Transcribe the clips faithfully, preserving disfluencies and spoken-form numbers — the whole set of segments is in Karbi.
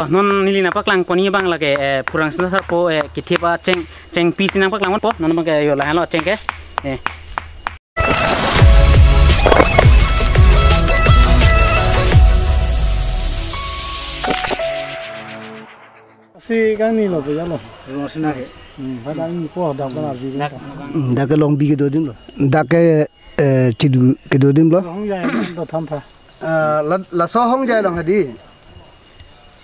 Non neli nangpaklang pon abang lake, eh, Phu Rangsina Sarpo, eh, kethe ba cheng, chengpi si nangpaklang ponpo, non abang ke yo lahenlo cheng ke. Eh. Si kang ni lo punya lo. Rumah sena ke. Hmm, pada ni po dak bana bi. Hmm, dak ke Longbi kedo adim lo. Dak ke, eh, Chidu kedo adim lo. Hongjai do thampha. Ah, la, laso Hongjai along hadi.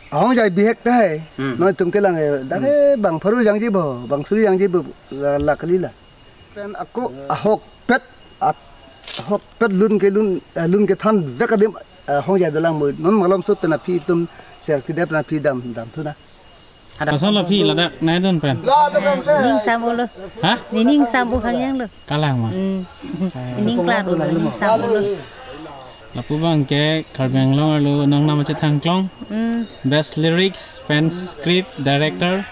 Hongjai bihek ta hai. Hmm. Noi tum kelang hai. Dak ke bang pharu jangji bo, bang suri jangji bo, la, la kali la. Pen ako ahokpet, at, ahokpet lun kelun, eh, lun kethan vek adim, eh, Hongjai dolang mo. Non malom sut pen aphi tum ser kidep na phi dam, dam thu na. Lason lo phi ladak nai dun pen. Ning sam ulo. Ha? Ning sam u khang yang lo. Kalang ma. Hmm. Ning klar ulo, ning sam ulo. Lapu abang ke Karbi Anglong arlo nang nama chethang klong. Hmm. Best lyrics, pen script, director,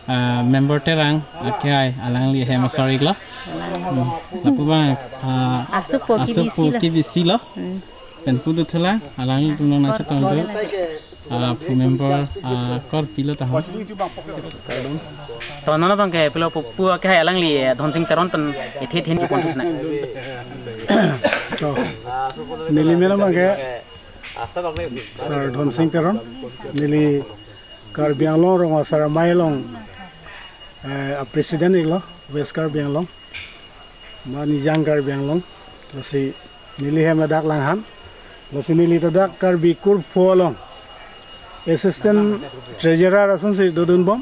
ah, member Terang, akhai, alangli hem asor-ik lo. Hmm. Lapu abang, ah, Asupo Asupo Kibisi lo. Kibisi lo. Hmm. Pen pu do thula, alangli pu nang na chetong do. Ah, pu member, ah, kor pilo tahon. To non abang ke pilo pu, pu akhai alangli, eh, Dhonsing Teron pen ethe ethe chepon thusna. To, neli mena abang ke Sir Dhonsing Teron, neli Karbi Anglong Rong Asar Amei along, eh, a president ik lo, West Karbi Anglong. Ma Nijang Karbi Anglong, lasi neli hem ladak Langhan, lasi neli ladak Karbi Kurpho along Assistant Treasurer ason si dodun bom,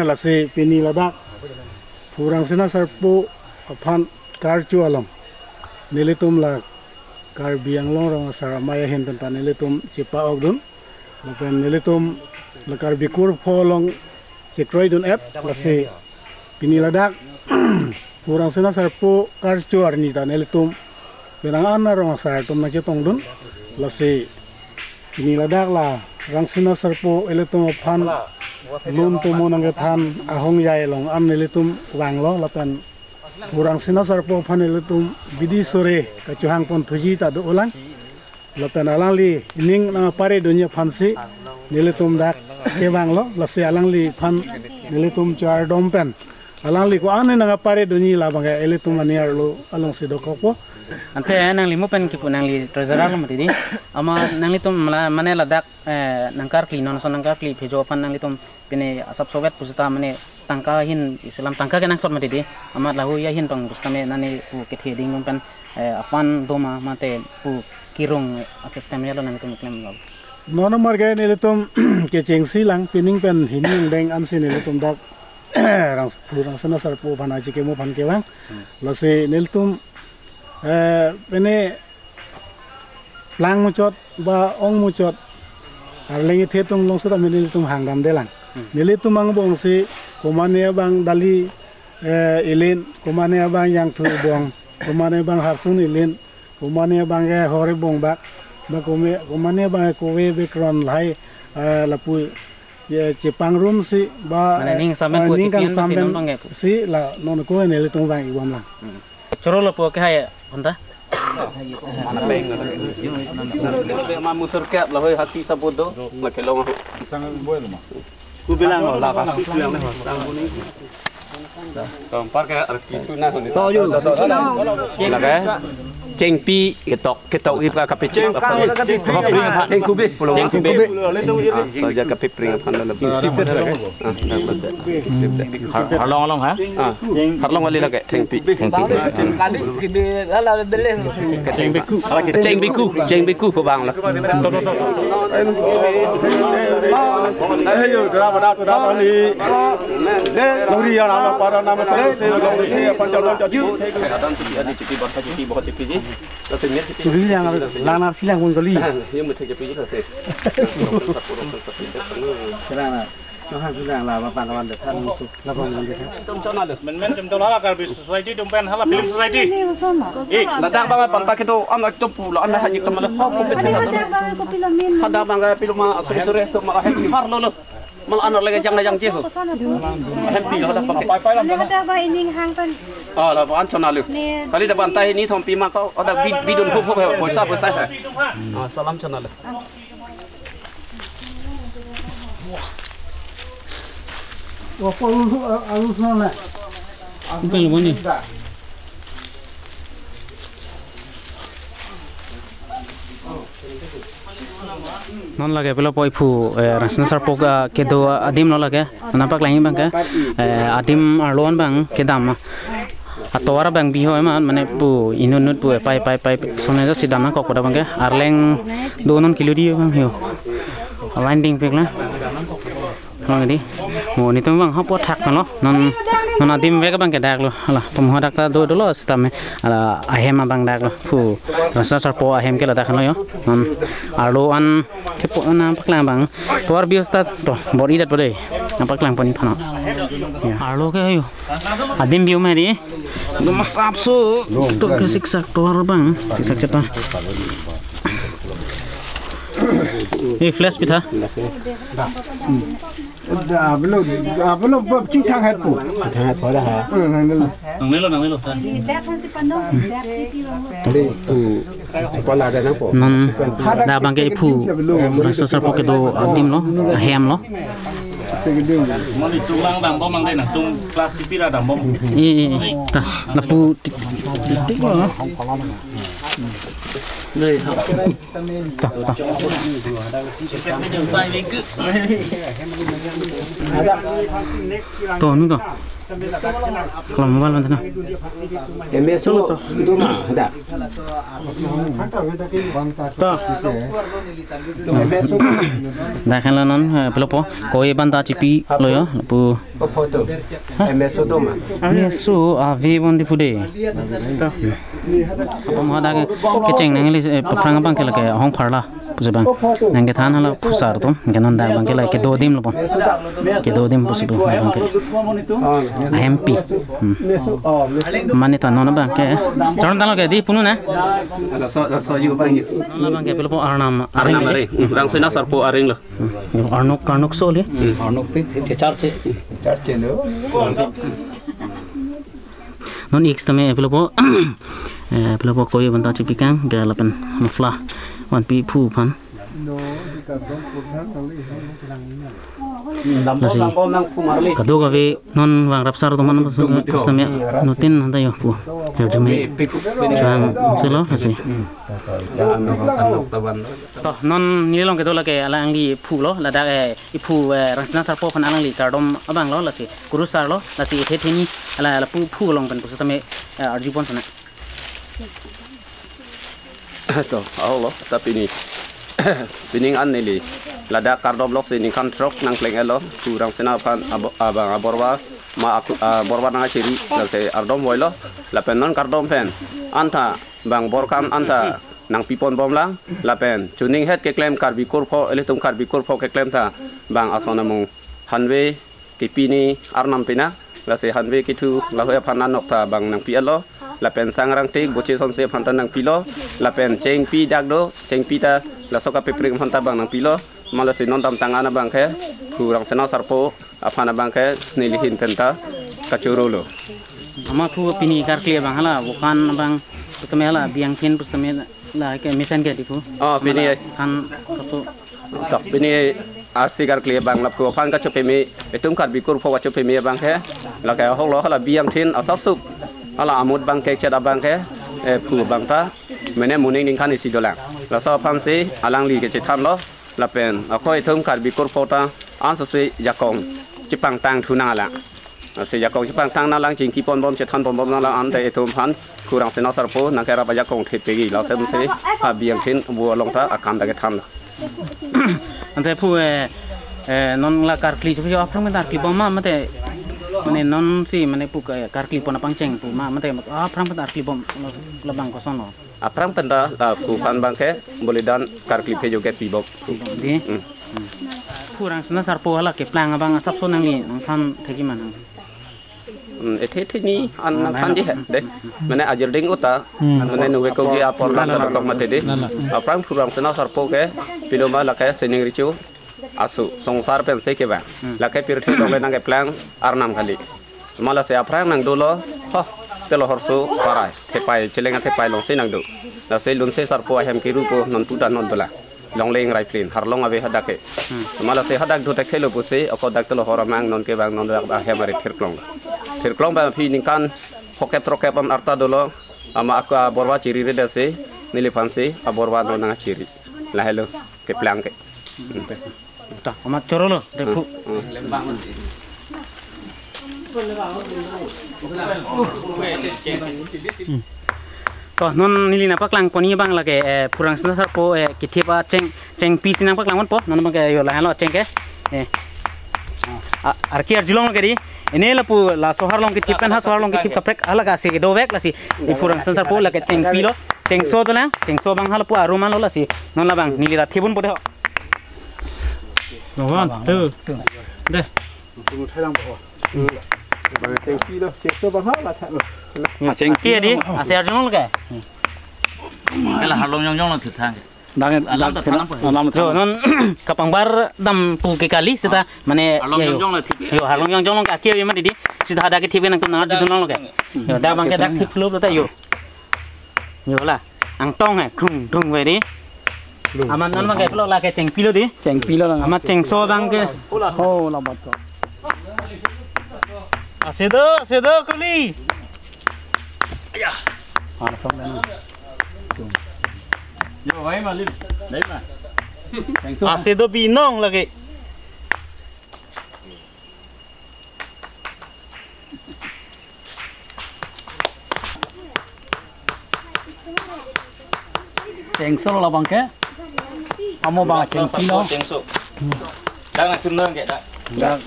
lasi pini ladak Phu Rangsina Sarpo aphan karcho along nelitum la Karbi Anglong Rong Asar Amei ahin pen ta nelitum chepa-ok dun. Lapen nelitum la Karbi Kurpho along chekroi dun-et, lasi pini ladak Phu Rangsina Sarpo karcho arni ta nelitum penang an arong asar atum nangchetong dun, lasi pini ladak la Rangsina Sarpo ilitum aphan lun tomo nangkethan a-Hongjai along an nelitum vanglo, lapen Phu Rangsina Sarpo aphan ilitum bidi sore kachohang pon thuji ta do-olang. Lapen alangli ning nangpare dunji aphan si nelitum dak kevanglo, lasi alangliphan nelitum chardom pen alangli ko-an nangpare dunji labang ke ilitum ani arlo along si dokokpo. Ante nangli mo pen kipu, nangli treasurer lo mati di. Amat nanglitum mala mane ladak, eh, nangkarkli, non ason nangkarkli phojo aphan nanglitum pine asap sovet pusita mane tangka ahin isi alam tangka kenangsot mati di. Amat lahei ahin pang pusita me nani pu kethe ding pen, eh, a-fund do ma mate pu kerong a-system ya lo nangtum klem lo. Non amar ke nelitum kechengsi lang pining pen hini angdeng ansi nelitum dak Rang, Phu Rangsina Sarpo aphan aji kemo aphan kevang. Hmm. Lasi nelitum, eh, pene plang muchot ba ong muchot arleng ethe atum along seta nelitum hangdamde lang. Hmm. Nelitum angbong si komane abang dali, eh, ilin, komane abang Jangthu ibong, komane abang Harsun ilin, komane abang ke Hor ibong bak, ba kome-, komane abang kove background lahai, eh, lapu, eh, chepangrum si ba, mane ning samen eh, ko ning chipian ba kangsam si non pen bang ke pu. Si la non ko nelitum vang-ik bom lang. Hmm. Choro lo pu ke hai honta. Mana peng na. Be ma musur kep lahei hati sabodo, ma kelong. Sang boy lo ma. Ku bilang lo la ka. Tampar ke arki tu na. To ju. Lake chengpi ketok. Ketok ip ka kapechek. Cheng kang, cheng kube, pulo cheng kube. Ah, so ja kapepring aphan lo. Sip de. Ah, dah, dah, dah. Sip de. Har-, harlong along ha? Ah, harlong kali lake, chengpi. Chengpi. Kali kide ala bele. Chengbiku. Chengbiku, chengbiku ko bang lo. Ayo, dara bada, dara bani. Lori ya, nama para nama sa, se, lori se, apa, chalo, chalo. Ada cuti, ada cuti, berapa cuti, berapa cuti ji? Churi lang, lang nasi lang pun kali. Yang mesti jadi pijit sih. Serana. Mahan sudah lah, bapak kawan dekat musuh, lapang kawan dekat. Men men jam hala Karbi Society, tum pen hala Film Society. Eh, ladak bang panta kedo, anak itu pula, anak haji kemana? Hada bang film ma, sore sore tu malah happy har lo lo. Mal anar lagi jang na jang je ho. Happy lo dak pakai. Ada ba ining hang pen. Ah, la ban chona lu. Kali da ban tai ni thom pi ma ko, ada bid-, bidun hup hup, poisa poisa. Ah, salam chona lu. Opo alu, alu sana. Upel boni. Non lake pilo poi phu, eh, Rangsina Sarpo kedo adim lo lake. Nangpaklang abang ke, eh, adim arlo an abang kedam. Atovar abang biho ema, mane pu inut inut pu pai pai pai sone ja si dam nangkok pada abang ke. Arleng do non kilo di abang ho. Line dingpik la. Abang di. Mo netum abang hapo thak lo. Non, non adim vek abang ke dak lo. Hala, pemho dak ta do dolo sitame. Hala, ahem abang dak lo. Phu, Rangsina Sarpo ahem ke ladak lo yo. Non arlo an kepo nangpaklang abang. Tovar biho seta to, bor-i det bode. Nangpaklang pon-i aphan. Ya. Arlo ke ayo. Adim biho mari. Dum asapso. To ke siksak tovar abang. Siksak cheta. Eh, flash pitha. Ablo, ablo, chithang het pu. Thang het pu dah ha. Hmm, nangnelo, nangnelo. Tadi, hmm, kepala ada nangpo. Non, dak abang ke iphu. Rangsina Sarpo kedo adim lo, ahem lo. Mani tumang dambom mang de nangtum kelas sipira dambom. Eh, eh, eh. Ta, lapu tik, tik, tik lo. Dei. Ta, ta. To, nu to. Kalau mobile mana na? M S O do ma, da. To. M S O. Dak henlo non, eh, pilo po. Koi banta chipi lo yo, pu. Opo to. M S O do ma. M S O ave bon di phu de. To. Apam hadak kecheng nangli, eh, paphrang abang ke lake ahong pharla. Pusi abang. Nangkethan hala phusar atum. Ke non dak abang ke lake kedo adim lo pon. Kedo adim pusi abang ke. Ahempi. Hmm. Mane ta non abang ke. Chorong tanglo ke di punu na. Laso, laso yu abang yu. Non abang ke pilo po arnam. Arnam areng. Areng. Rangsina Sarpo areng lo. Hmm. Arnok, arnok so le. Hmm. Arnok pi, te charche. Charche lo. Non ik sitame pilo po, eh, pilo po koi banta chipikang, ke lapen mafla, vanpi phu aphan. Lasi, kadokave non vang rapsar atum aphan pusitame, nutin anta yo pu. Yo jume, chuang selo, lasi. To, non neli along kedo lake alangli phu lo, ladak, eh, iphu, eh, Rangsina Sarpo aphan alangli kardom abang lo, lasi kurusar lo, lasi ithe theni, ala, ala phu, phu along pen pusitame, eh, arju pon sana. To, ahok lo, ta pini. Pining an neli ladak kardom lok si ningkan throk nangpleng-et lo, phu Rangsina aphan abo-, abang aborva, ma aku, aborva nangchiri, lasi ardom voi lo, lapen non kardom pen. Anta, bang borkan anta, nangpi pon bom lang, lapen, chuning het keklem Karbi kurpho, ilitum Karbi kurpho keklem ta, bang ason amung, hanve, kepini arnam pina, lasi hanve kethu, lahei aphan anok ta bang nangpi-et lo, lapen sangrang tik, boche sonse aphan ta nangpilo, lapen chengpi dak do, chengpi ta, laso kapepring aphan ta bang nangpilo, ma lasi non damtang an abang ke, phu Rangsina Sarpo, aphan abang ke neli ahin pen ta kachoro lo. Ama phu pini karkli abang hala, vokan abang pusitame hala, biang thin pusitame la ke mesen ke di phu. Oh, pini. Kan satu. To pini arsi karkli abang la phu aphan kachopeme, itum Karbi kurpho kachopeme abang ke. Lake ahok lo hala biang thin asap sup. Hala amut abang kekchet abang ke, eh, phu abang ta. Mane moning ningkan isi dolang. Laso aphan si alangli kechethan lo. Lapen, ako itum Karbi kurpho ta, ansosi jakong chepangtang thu nanglang. Lasi jakong chepangtang nanglang, chingki pon bom, chethan pon bom nanglang, ante itum aphan, phu Rangsina Sarpo, nangkerap ajakong thepegi, lason si, abiang thin, vo along ta, akam ta kethan lo. Ante phu, eh, eh, non la karkli, chupi aphrang pen karkli bom ma, mate, mane non si, mane phu, eh, karkli pon apangcheng phu ma, mate, aphrang pen karkli bom, labang koson lo. Aphrang pen ta, la phu aphan abang ke, bolidan karkli phe joget pi bom. Di. Hmm. Phu Rangsina Sarpo hala keplang abang asapso nangli, nangthan thekji ma nang. Hmm, ethe theni an nangthan di he, de. Mane ajirding uta, mane nuwe kok ji apor lang ta kok mate de. Aphrang phu Rangsina Sarpo ke, pilo ma lake sining recho, asu, songsar pensi kevang. Lake pirthe dong le nangkeplang, arnam kali. Ma lasi aphrang nang dolo, ho, telo horso parai, thepai, cheleng athepai alongsi nang do. Lasi lunse Sarpo ahem kiru ko non puta non dola. Longleng Raiphlin, Harlong ave hadak ke. Hmm. Amat lasi hadak dhote khelo pusi, ako dak telo hor amang non kevang non dak ahem ari thirklong. Thirklong ba phi ningkan phokep rokep an arta dolo, amat ako aborva chiri re dasi, neliphan si, aborva non nangchiri. Lahelo, keplang ke. Hmm. Ta, amat choro lo, rephu. Hmm. Hmm. To, non neli nangpaklang pon abang lake, eh, Phurangsen Sarpo, eh, kethip acheng, chengpi si nangpaklang ponpo, non abang ke yo lahenlo cheng ke. Eh. A, arki arjulong lake di. Ene lapu laso Harlong kethip pen, ha so Harlong kethip kaprek, hala ke si dovek lasi. Di Phurangsen Sarpo lake chengpi lo, chengso dolang, chengso abang ha lapu arum an lo lasi. Non labang, neli ta thip ponpo de ho. One, two. Deh. Hmm. Bang chengpi lo, chengso bang ha la tha. Ya, chengpi di, asi arjulong ke. Kala Harlong jongjong lo thithang. Dang, alam dang, ta thanang po. Alam. Yo, thanang. Non kapangbar dampo ke kali seta, mane, Harlong ya, yo. Jongjong lo thip. Yo, Harlong jongjong lo ke aki yo mane di. Seta hadak kethip nangtum nang arjudun lo ke. Yo, dak abang ke dak thip lo ta yo. Yo la. Angtong he, thung, thung ve di. Amat non abang ke plo lake chengpi lo di. Chengpi lo lang. Amat chengso abang ke. Oh, la bat ko. Asi do, asi do kuli. Aya. Ah, song dana. Yo, vai malim. Dai ma. Chengso. Asi do binong lake. Chengso lo labang ke. Amo abang chengpi lo. Chengso. Dak nangtum nang ke dak. Dak.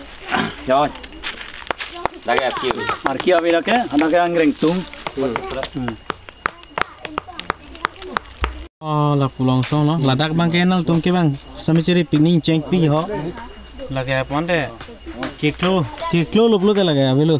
Yo. Dak ya kiu. Arki ave lake, anak yang rengtung. Hmm. Oh, lapu longsong lo. Ladak abang ke nangtum ke bang. Sami chiri pining chengpi ho. Lake apa ante? Kiklo, kiklo lo pulo te lake avelo.